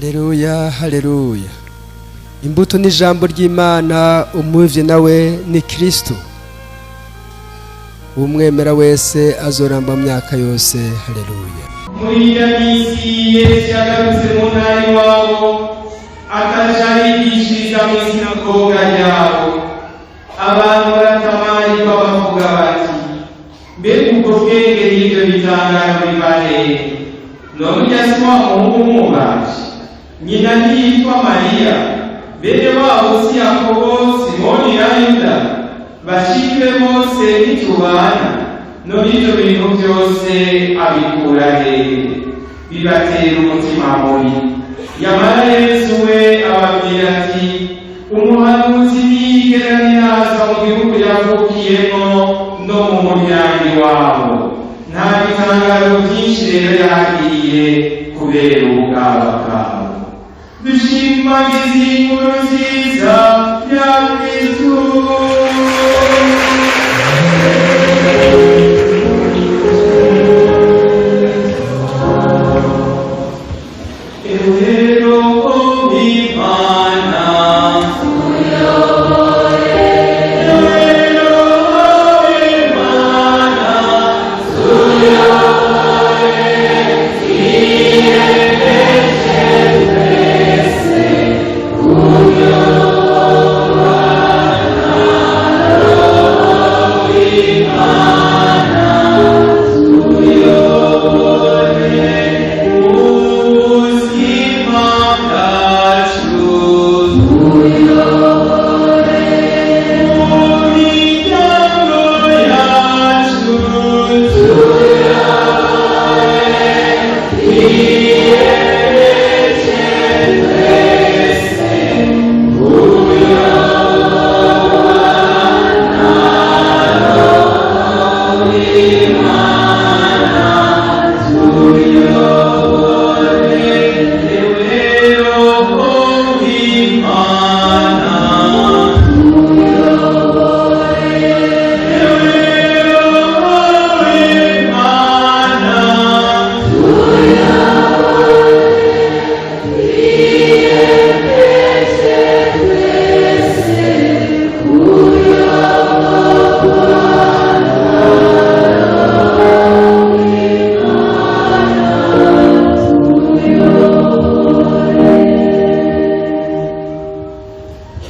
Haleluya, haleluya. Imbuto ni ijambo ry'Imana, umuvye nawe ni Kristo. Umwemera wese azoramba mu myaka yose. Haleluya. Muri irya minsi Yesu yagarutse mu ntara iwabo, akaja yigishiriza mu isinagoga ryabo. Abantu baratamarigwa, bavuga bati: "Mbega ubwo bwenge n'ibyo bitangaro biva hehe? None urya si wa muhungu w'umubaji? Nyina ntiyitwa Mariya? Bene wabo si Yakobo, Simoni na Yuda? Bashiki be bose ntitubana? None ibyo bintu byose abikura hehe?" Bibatera umutima mubi. Yamara Yesu we ababwira ati: "Umuhanuzi ntiyigera niraza mu gihugu yavukiyemo no mu muryango iwabo." Nta bitangaro byinshi rero yahagiriye kubera ubugaba bwabo. Dushimagize inkuru nziza ya Kristu. Ewe Roho w'Imana, Ewe Roho w'Imana, ubuzima bwacu, mu miryango yacu, Ewe Roho w'Imana, Ewe Roho w'Imana,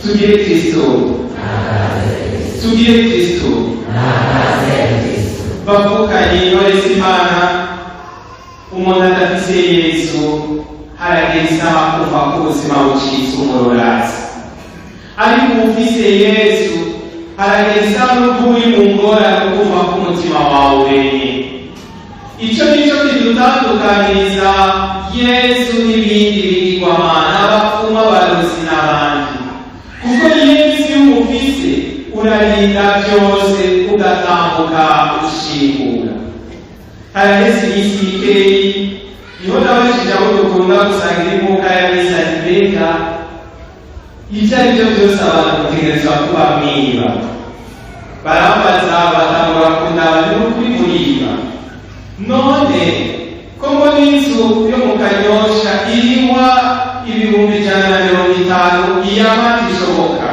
Tugire Kristo, tugire Kristo. Bavukanye, intore z'Imana, umuntu adafise Yesu haragera isaha kumva ko ubuzima bucitse umururazi, ariko ufise Yesu haragera isaha n'ubwo uri mu ngorane ukumva ko umutima wawe uremye. Icyo nicyo kidutandukaniriza Yesu n'ibindi bigirwamana, abapfumu, abarozi n'abandi, kuko Yesu iyo umufise urarinda byose, ugatambuka ushingura. Haraheze iminsi mikeyi niho nabajije abo dukunda gusangira imbuga ya misa: "Mbega ibyo ari byo byose abantu mutegerezwa kuba mwiba?" Barambaza, batangura kundaba: "Ni ukuri muriba? None ko mbona inzu yo mu Kanyosha iriwa 150,000, iyamata ishoboka,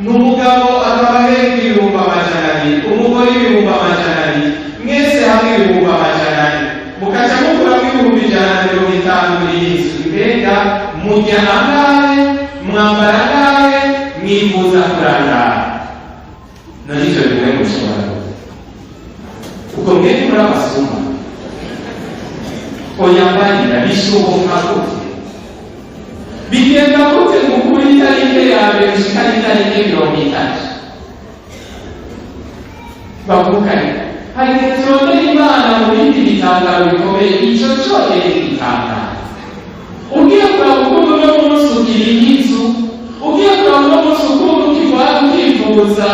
n'umugabo akaba ahembwa 200,000, umugore 200,000, mwese hamwe 400,000, mukaca mukuramo 150,000 muri iyi nzu, mbega murya angahe, mwambara angahe, mwifuza kurangara? None ivyo bimwe mushobora gute? Ubwo mwebwe muri abasuma?" Oya, mbarira, bishoboka gute? Bigenda gute mu kuri itariki ya mbere gushika n'itariki 30? Bavukanye, hari igihe turondera Imana mu bindi bitangaro bikomeye, ico conyene igitangaro. Ugiye kuraba ukuntu uno munsi ugira inzu, ugiye kuraba uno munsi ukuntu ukirwara ukivuza,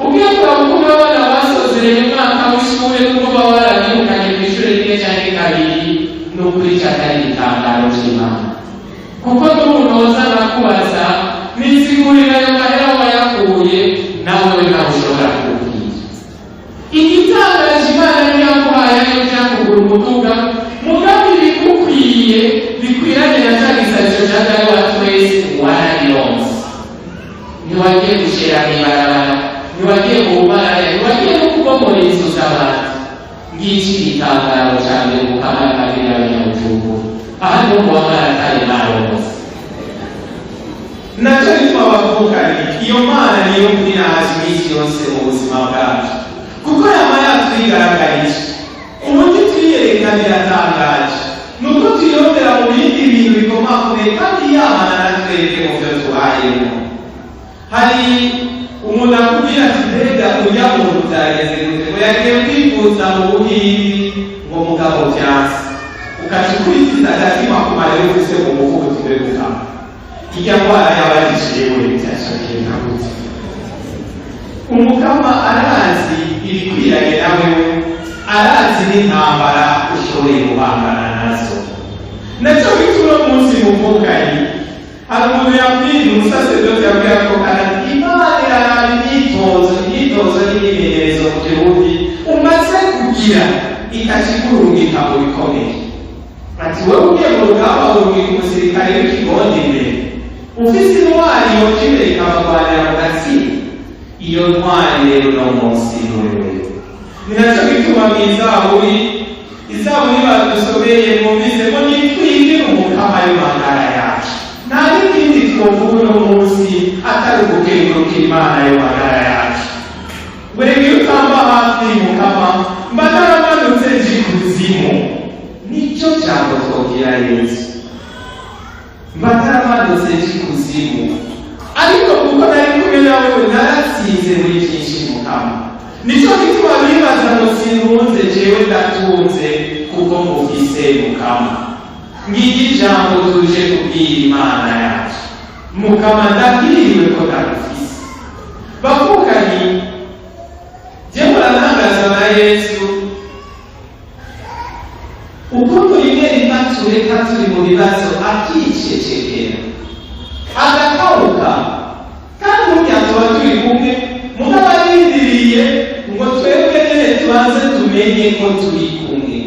ugiye kuraba ukuntu abana basozereye umwaka w'ishure kuko baba barabirukanye kw'ishure rimwe canke kabiri, ni ukuri ico atari igitangaro c'Imana, kuko n'ubu noza nakubaza nisigurira ayo mahera wayakuye, nawe nawe ushobora kuwubwira. Igitangaje, Imana niyo yaguhaye ayo uja kugura umuduga, mugambi bigukwiye bikwiranye na cya gisabisho. Ntiwagiye gushera mw'ibarabara, ntiwagiye mu bumaraya, ntiwagiye no kubomora inzu z'abantu. Ngiki igitangaro ca mbere Mukama yakagirira Abanyabujumbura. Aha niho mu bamaratari barose. Nacyo bituma, bavukanye, iyo Mana niyo kwiraza iminsi yose mu buzima bwacu, kuko yama yatwigaragarije. Uburyo tuyiyerekana iratangaje, ni uko tuyirondera mu bindi bintu bikomakomeye kandi yamana na twebwe mu byo tubayemo. Hari umuntu akubwira ati: "Mbega ujya muntu byageze gute?" Ngo yagiye kwivuza mu Buhindi, ngo mugabo byanse. Ukaca ukurikiza agatima ku marero ufise mu mufuko uti: "Mbega irya ndwara yabagiciyewe byashakira gute?" Umukama arazi ibikwiranye na wewe, arazi n'intambara ushoboye guhangana nazo. Nacyo bituma uno munsi, muvukanye, hari umuntu yabwiye, umusaseredoti yabwiye ko ati: "Imana iraraba imyitozo." Imyitozo n'imyimenyerezo mu Kirundi umaze kugira, ikakikurungika mu bikomeye. Ati: "Wowe ugiye mu rugamba, urungika umusirikare w'ikigondi imbere, ufise intwari yoca imbere ikabagwanira mu gatsinda." Iyo ntwari rero uno munsi ni wewe. Ni nacyo gituma mu Izaburi, Izaburi badusomeye, mwumvise ngo nitwigire Umukama y'amagara yacu. Nta n'ikindi twovuga uno munsi atari ugukengurukira Imana y'amagara yacu. Buri gihe utamba hafi Mukama, mba naramanutse nje ikuzimu. Nicyo jambo twabwira Yesu: mba naramanutse nje ikuzimu, ariko kuko nari kumwe nawe, naratsinze muri byinshi. Mukama, nicyo gituma bibaza ngo sintunze, jewe ndatunze kuko mufise Mukama. Ngiri ijambo tuje kubwira Imana yacu: Mukama, ndabwiriwe ko ndagufise. Bavukanyi, jye muranangazwa na Yesu ukuntu rimwe rimwe atureka turi mu bibazo, akicecekera, agakawuka, kandi burya tuba turi kumwe, mugabo arindiriye ngo twebwe nyene tubanze tumenye ko turi kumwe.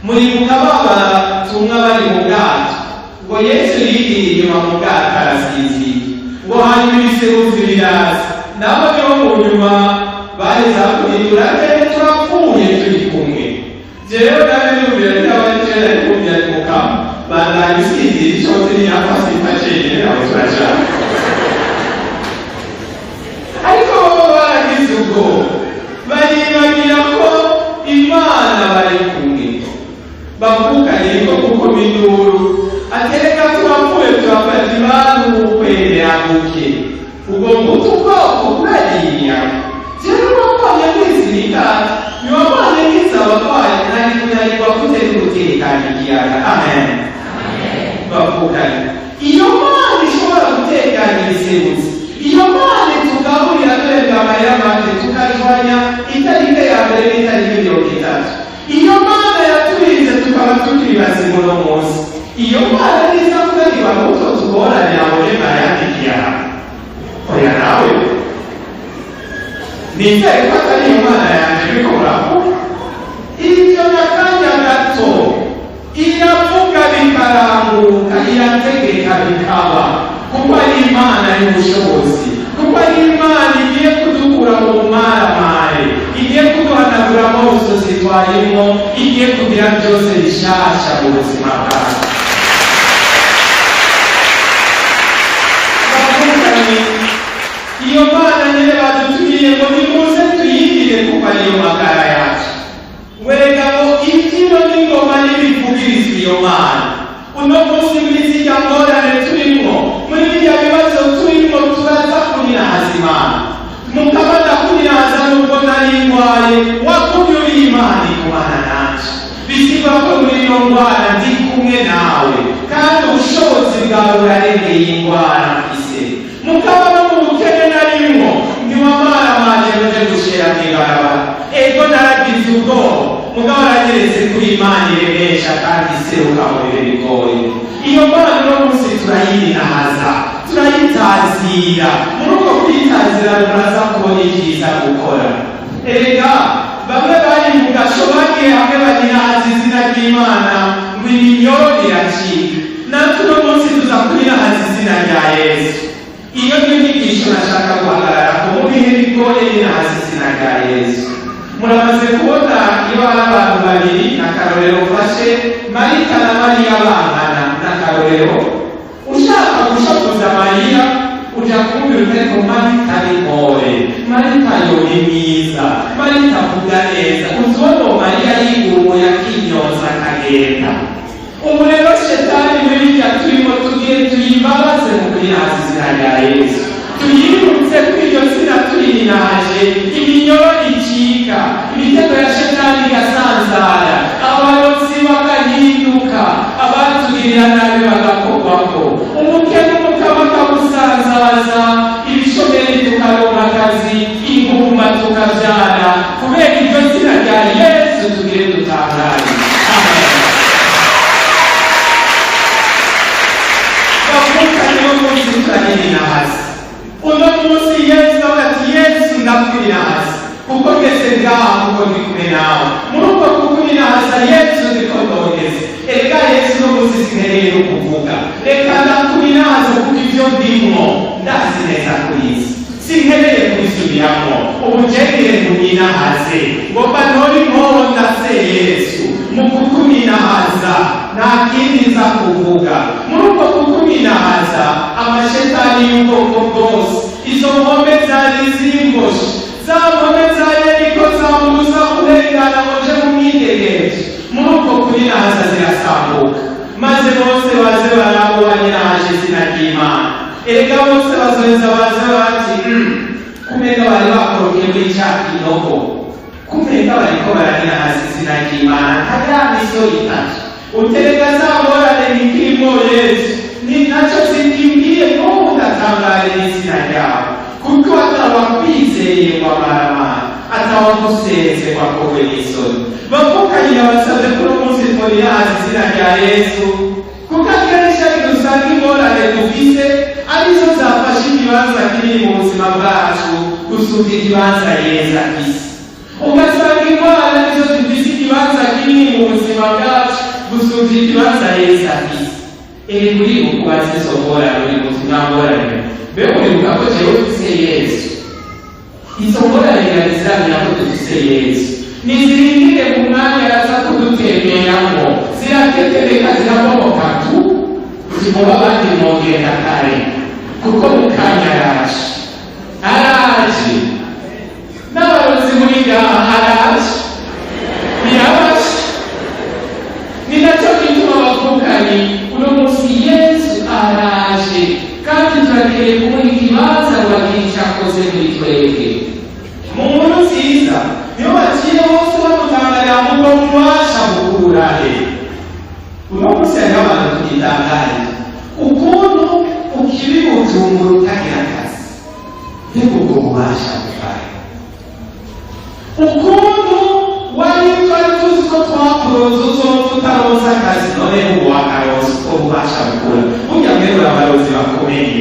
Muribuka ba batumwa bari mu bwato, ngo Yesu yigiriye inyuma mu bwato arasinzira, ngo hanyuma ibiseruzi biraza, nabo niho mu nyuma baheze hakurya: "Rero turapfuye turi kumwe." Jewe nawe niyumvira ry'abakera, kumvira ati: "Mukama, bandanya usinzira, icyo nzi ni simfa cenyine, nawe turashaka." Ariko baba baragize ubwoba, baribagira ko Imana bari kumwe. Bavukanye, ko kuko induru atereka: "Turapfuye, turafata ibantu ukwemera guke, ubwo mbuto ubwoko burarinya." Jewe wabonye kwizirika, ntiwabonye nkiza abarwayi, nari kunanirwa gute gutekanya ikiyaga? Amen. Bavukanye, iyo Mana ishobora gutekanya ibisebuzi, iyo Mana itugaburira twebwe amarira make, tukajwanya itariki ya mbere n'itariki 30, iyo Mana yaturinze tukaba tukiri bazima uno munsi, iyo Mana niza kunanirwa n'utwo tugorane abonye bayandikiye aha? Oya, nawe nizere ko atari iyo Mana yanjye biriko muravuga. Ibyo n'akanya gato, iravuga bikaranguka, irategeka bikaba, kuko ari Imana y'ubushobozi, kuko ari Imana igiye kudukura mu bumaramare, igiye kuduhanagura amosozi twarimo, igiye kugira byose bishasha mu buzima bwacu. Bavukanye, iyo Mana nyine badutumiye ngo nimuze tuyigire, kuko ariyo magara yacu. Wereka ngo imbyino n'ingoma n'ibivugirizwa iyo Mana. Uno munsi, muri zirya ngorane turimwo, muri birya bibazo turimwo, turaza kuninahaza Imana. Mukaba, ndakuninahaza nubwo nari ndwaye, wakumye uri Imana igumana nanje. Bisigwa ko muri iyo ndwara ndi kumwe nawe, kandi ubushobozi bwawe burarengeye indwara mfise. Mukaba, no mu bukene narimwo, ntiwamaramaje nje gushira mw'ibarabara. Ego, naragize ubwoba, mugabo aranyeretse kuri Imana iremesha kandi iseruka mu bihe bigoye. Iyo Mana uno munsi turayirinahaza, turayitazira. Muri uko kwitazira muraza kubona ibyiza gukora. Erega bamwe bari mu gasho bagiye hamwe barinahaza izina ry'Imana, ngo iminyoro iracika. Natwe uno munsi tuza kurinahaza izina rya Yesu. Iyo niyo nyigisho nashaka guhagarara. Ntibigoye ninahaza izina rya Yesu. Muramaze kubona iyo hari abantu babiri, n'akarorero ufashe Marita na Mariya bangana, n'akarorero ushaka gushakuza Mariya uja kumubwira uti: "Ariko Marita ni mpore, Marita yo ni mwiza, Marita avuga neza." Uzibona uwo Mariya yigumuye akinyonza akagenda. Ubu rero shetani muri birya turimo tugiye tuyibabaze mu kurinahaza izina rya Yesu, tuyirutse kuri iryo zina turirinahaje, iminyoro icika, imitego ya shetani igasanzara, abarozi bagahinduka, abatugirira nabi bagakorwako, umukene umukama akamusanzaza, ibishomeri tukaronka akazi, ingumba tukavyara, kubera iryo zina rya Yesu tugire dutangare. Amen. Bavukanye, uno munsi turaririnahaza. Uno munsi Yesu avuga ati: "Yesu, ndakwirinahaza kuko ngeze ngaha, kuko ndi kumwe nawe." Muri uko kukwirinahaza Yesu ndiko ndogeze. Erega Yesu, uno munsi sinkeneye no kuvuga, reka ndakwirinahaza kuko ivyo ndimwo ndazi neza kubizi, sinkeneye kubisubiramo. Ubu jengere nkuminahaze, ngomba ntore inkoho ndase Yesu. Mu kukuminahaza nta kindi nza kuvuga. Muri uko kukuminahaza amashetani y'ubwoko bwose, izo mpome zari zimboshe, za mpome za Yeriko zambuza kurengana ngo nje mu mwidegerezo, muri uko kuminahaza zirasambuka, maze bose baze barabubanye nahaje izina ry'Imana. Erega bose bazoheza baze bati: Kumenga bari bakorokeye muri ca kinogo, kumenga bariko baraninahaza izina ry'Imana nka ya misoro itatu." Uterega za ngorane ntikirimo Yesu ni nacyo zikimbwiye. N'ubu ndatangare n'izina ryawe, kuko atawakwizeye ngo amaramara, atawagusenze ngo akorwe n'isoni. Bavukanye, basabye ko uno munsi tworirahaza izina rya Yesu, kuko akenshi ariko usanga ingorane dufise arizo zafashe ikibanza kinini mu buzima bwacu gusumba ikibanza Yesu afise. Ugasanga ingorane nizo zifise ikibanza kinini mu buzima bwacu gusumba ikibanza Yesu afise. Ere uribuka ubaze izo ngorane, uri muzima ngorane, mbe uribuka ko jewe mfise Yesu? Izo ngorane ziramenya ko dufise Yesu, nizirindire mu mwanya araza kudutemberamo, ziratetereka, zirabomoka tu. Zimuba abandi mwogenda kare, kuko mu kanya araje, araje. N'abarozi muri ngaha araje, birabaje. Ni nacyo gituma bavukanye, uno munsi Yesu araje kandi turakeneye kumuha ikibanza ngo agire icyo akoze muri twebwe. Mu nkuru nziza niyo baciye bose bamutangarira ngo: "Mubasha gukura he?" Uno munsi hariho abantu tugitangarira ukuntu ukiri Bujumbura utagira akazi. Mbega ubwo bubasha buvahe? Ukuntu wari twari tuzi ko twakuronze uzopfa utaronse akazi, none ubu wakaronse, ubwo bubasha bukura? Burya mwebwe abarozi bakomeye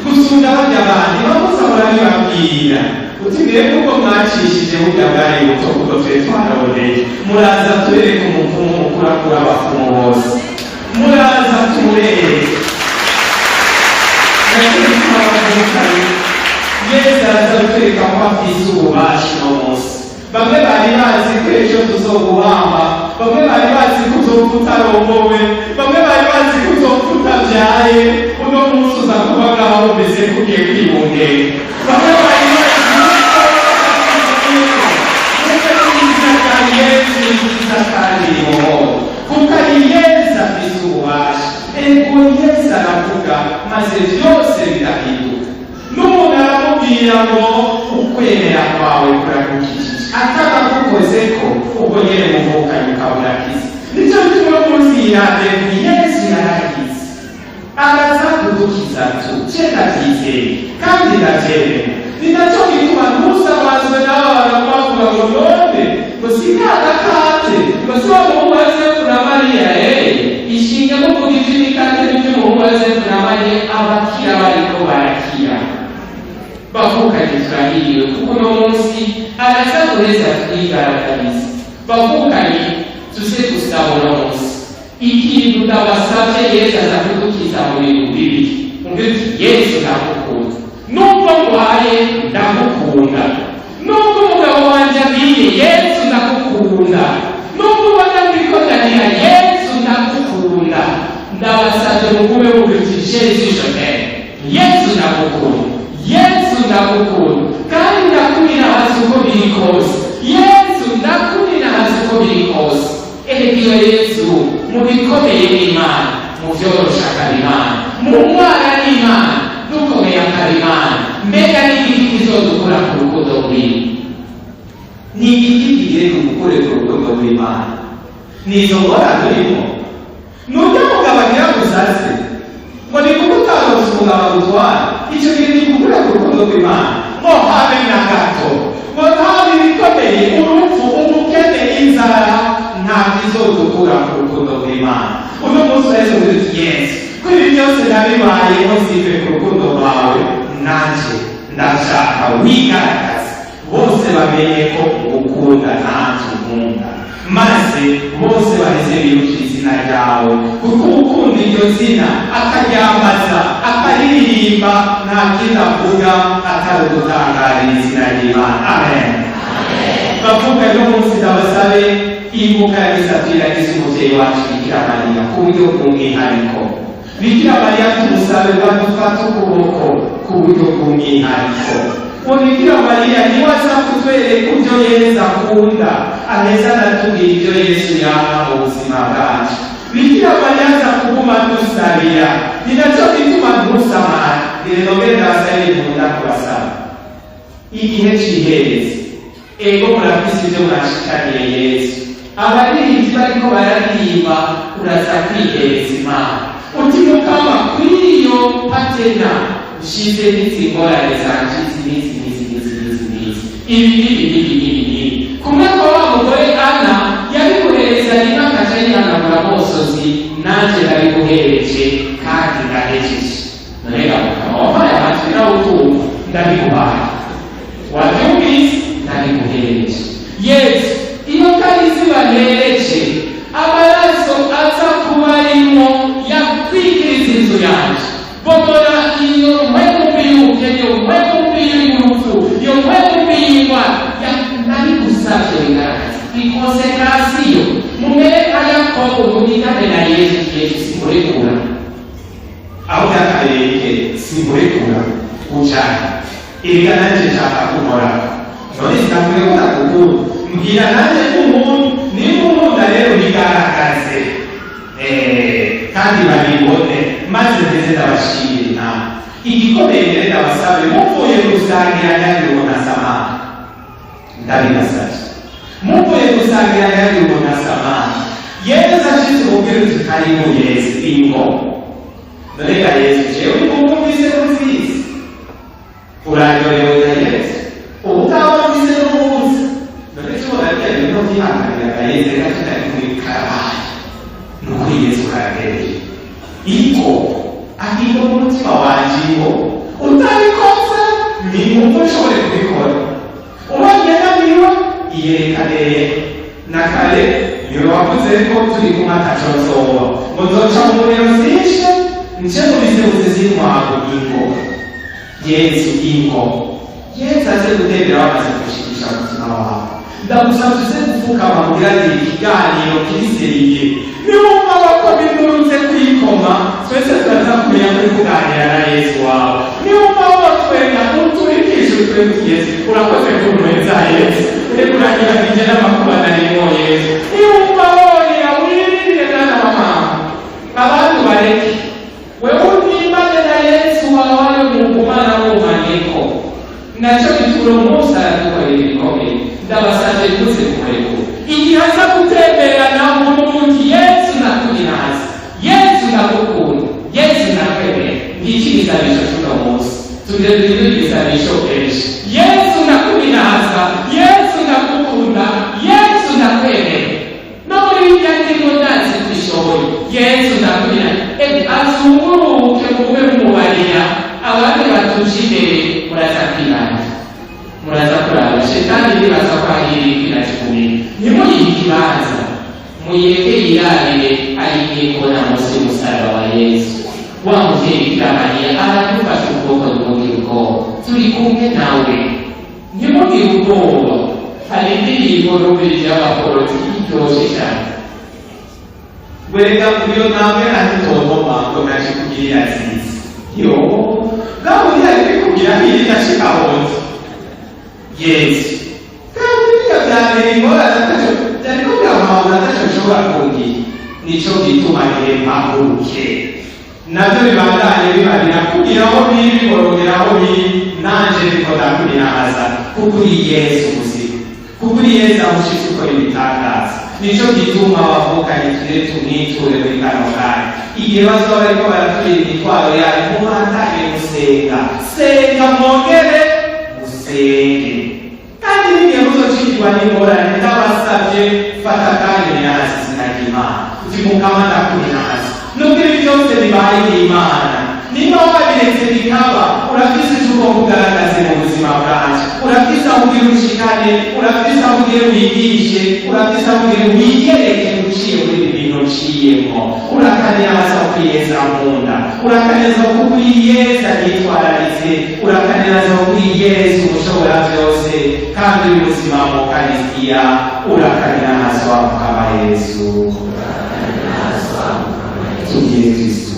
gusumba barya bandi bamuza murabibabwira uti: "Mwebwe ubwo mwacishije burya bwari buto, kuko twe twaraboneye." Muraza turereke umupfumu mukurakura abapfumu bose, muraza tumurereke. Nacyo gituma bavukanye, Yesu araza kutwereka ko afise ububasha uno munsi. Bamwe bari bazi ko ejo tuzoguhamba, bamwe bari bazi ko uzopfa utarongowe, bamwe bari bazi ko uzopfa utabyaye, uno munsi uza kuba ngaho wumvise ko ugiye kwibungera. Bamwe bari bazi izina rya Yesu ni ryiza kandi ribohora, kuko ari Yesu afise ububasha. Ego, Yesu aravuga maze byose bigahinduka. N'umuntu aramubwira ngo: "Ukwemera kwawe kuragukijije," atakagukoze ko ubwo nyene muvukanye ukabura kiza. Nicyo gituma munsi yirandegu Yesu yaragize araza kudukiza tu ce ndavyizeye kandi ndavyemera. Ni nacyo gituma ntusabazwe n'aba bantu bavuga ngo: "None ngo si ka gakate, ngo si wa muhungu wa Yosefu na Mariya?" Ishinge muvuga ivy'imikate n'ivy'umuhungu wa Yosefu na Mariya, abakira bariko barakira. Bavukanye, turahiriwe kuko uno munsi araza guheza twigaragariza. Bavukanye, tuze gusaba uno munsi ikintu ndabasabye. Yesu aza kudukiza mu bintu bibiri. Umve uti: "Yesu, ndagukunda." Nubwo ndwaye, ndagukunda. Nubwo umugabo wanjye agiye, Yesu, ndagukunda. Nubwo ubona ndiko ndarira, Yesu, ndagukunda. Ndabasabye mugume muvuga: "Jésus, je t'aime. Yesu, ndagukunda. Yesu, ndagukunda kandi ndakumira hasi uko biri kose. Yesu, ndakumira hasi uko biri kose." Erega iyo Yesu mu bikomeye n'Imana, mu byorosha akaba Imana, mu mwana n'Imana, dukomeye akaba Imana, mbega n'igiki kizodukura ku rukundo rwiwe? Ni igiki kigiye kugukure ku rukundo rw'Imana? Ni izo ngorane urimo? Nujya mugabo agira gusase ngo ni kuko utaronse umugabo agutwara, icyo gihe ni kugukura ku rukundo rw'Imana? Ngo habe na gato, ngo ntabe ibikomeye, urupfu, ubukene, inzara, nta bizodukura ku rukundo rw'Imana. Uno munsi wese uvuze uti: "Yesu, ko ibi byose nabibayeho sive ku rukundo rwawe, nanjye ndashaka wigaragaze, bose bamenye ko ngukunda nanjye unkunda, maze bose baheze biruka izina ryawe," kuko ukunda iryo zina akaryambaza, akaririmba, nta kindi avuga atari ugutangarira izina ry'Imana. Amen. Bavuga no munsi, ndabasabe ibuka ya misa tuyiragize umubyeyi wacu Bikira Mariya ku buryo bw'umwihariko. Bikira Mariya tumusabe badufate ukuboko ku buryo bw'umwihariko. Uwo Bikira Mariya niwe aza kutwereka ibyo Yesu akunda, aheza anatubwira ibyo Yesu yanga mu buzima bwacu. Bikira Mariya aza kuguma dusabira. Ni nacyo gituma ntusamare. Nongere ndabasaba ibintu nkunda kubasaba igihe c'ihereza. Ego, murafise ibyo mwashikaniye Yesu. Abaririmbyi bariko bararirimba, uraza kwihereza Imana uti: "Mukama, kuri iyo patena nshize n'izi ngorane zanje, izi n'izi n'izi n'izi n'izi n'izi, ibi n'ibi n'ibi n'ibi n'ibi." Kumwe kwa wa mugore Ana yabiguhereza rimwe akaca yihanagura amosozi, nanjye ndabiguhereje kandi ndahejeje. None ga Mukama, wampaye amatwi nawe utumva, ndabiguhaye, wabyumvise, ndabiguhereje. Yesu, iyo karizi bahereje, amaraso aza kuba arimo yakwikiriza inzu yanjye, bomora iyo mpwemu mbi y'ubukene, iyo mpwemu mbi y'urupfu, iyo mpwemu mbi y'indwara. Ndabigusabye bigaragaza iconsécration, mumere nka Yakobo, mubigane na Yesu. Yesu, simurekura. Aho byakabereye, simurekura ucana. Erega nanjye nshaka kuhoraho. None sinakubwiye ko ndagukunda? Mbwira nanjye ko unkunda. Niba unkunda rero bigaragaze, kandi babibone, maze ndetse ndabashimire. Nawe igikomeye rero ndabasabe, muvuye gusangira ntihagire umuntu asamara. Ndabibasabye, muvuye gusangira ntihagire umuntu asamara. Yesu ashize umubwira uti: "Karibu Yesu, ingo." None ga Yesu, jewe nkumvise ko nziza, uranyorewe ga Yesu, ubu utaba mvise n'ubuze. None tubona bya bintu byihanganira ga Yesu, reka tutari muri karabaye. Ni ukuri Yesu karabereye iko ahinga mu mutima wanje ngo utabikoze ni mwumva ushobore kubikora. Ubonye ananiwe, iyerekane na kare. Niwe wavuze ko turi kumwe ataco nzoba, ngo nzoca mu muriro zishe, nce mu bizebuzi z'inkwavu. Ingo Yesu, ingo Yesu aze gutembera wamaze gushikisha umutima wawe. Ndagusabye uze gupfukama kugira ikiganiro kiri sérieux. Niwumva bakoma induru kwikoma, twese turaza kumenya kuri kuganira na Yesu wawe. Niwumva wotwenga, uturikishe utwenga. Yesu, urakoze kunyweza. Yesu, reka uranyibagije n'amakuba narimo. Yesu, niwumva worira, wiririre mwana wa mama, abantu bareke, wewe unimane na Yesu wawe, mugumana mumaneko. Nacyo bituma umunsi aradukorera ibikomeye. Ndabasabye ntuze kumurekura igihe aza gutembera nawe umuti: "Yesu, ndakunyiraza. Yesu, ndagukunda. Yesu, ndakwemera." Ngiki igisabisho cy'uno munsi, tugire duhindure igisabisho kenshi: "Yesu, ndakunyiraza. Yesu, ndagukunda. Yesu, ndakwemera." No muri bijya ndimo ndazi tubishoboye. "Yesu, ndakunyiraza." Azunguruke, mugume mumubarira, abandi batuje imbere. Muraza kwibanda, muraza kuraba shetani ndibaza ko ahiri kwinakikumira. Ntimuyihe ikibanza, muyireke yirabire. Agiye kubona munsi y'umusaraba wa Yesu wa muvyeyi Bikira Mariya aradufasha ukuboko, ntugire ubwoba. Turi kumwe nawe, ntimugire ubwoba. Hari indirimbo numvise y'abaporoti iryoshye cyane. Wereka iyo ntambwe nahitontoma ngo naje kugirira nziza yo bwabo ntiyari bikubwira ntiri ndashika honze Yesu, kandi biriya byantera ingorane atacyo byariko birampamura, atacyo bishobora kungira. Nico gituma ngiye mpaguruke, nabyo bibandanye bibarira kugira aho biri, biborogera aho biri. Nanje ndiko ndakurirahaza kuko uri Yesu muzima, kuko uri Yesu amushitsi ukora ibitangaza. Nico gituma abavukanye tugire tumwiture muri kano kanya. Igihe bazoba bariko baratwira imitwaro yayo, mubandanye gusenga. Senga mwongere musenge. Kandi n'igihe muzocikirwa n'ingorane, ndabasabye, fata akanya uninahaze izina ry'Imana, uti: "Mukama, ndakuninahaza nubwo ibi byose bibaye." Imana niba wabiretse bikaba, urafise icyo ugomba ugaragaze mu buzima bwanje, urafise aho ugira ushikane, urafise aho ugira wigishe, urafise aho ugira wiyereke uciye muri ibi bintu uciyemo. Urakaniraza ko Yesu ankunda, urakaniraza ko kuri Yesu anyitwararitse, urakaniraza ko kuri Yesu umushobora byose kandi uri muzima mu Karistiya. Urakaniraza, Mukama Yesu. Tubwire Kristo.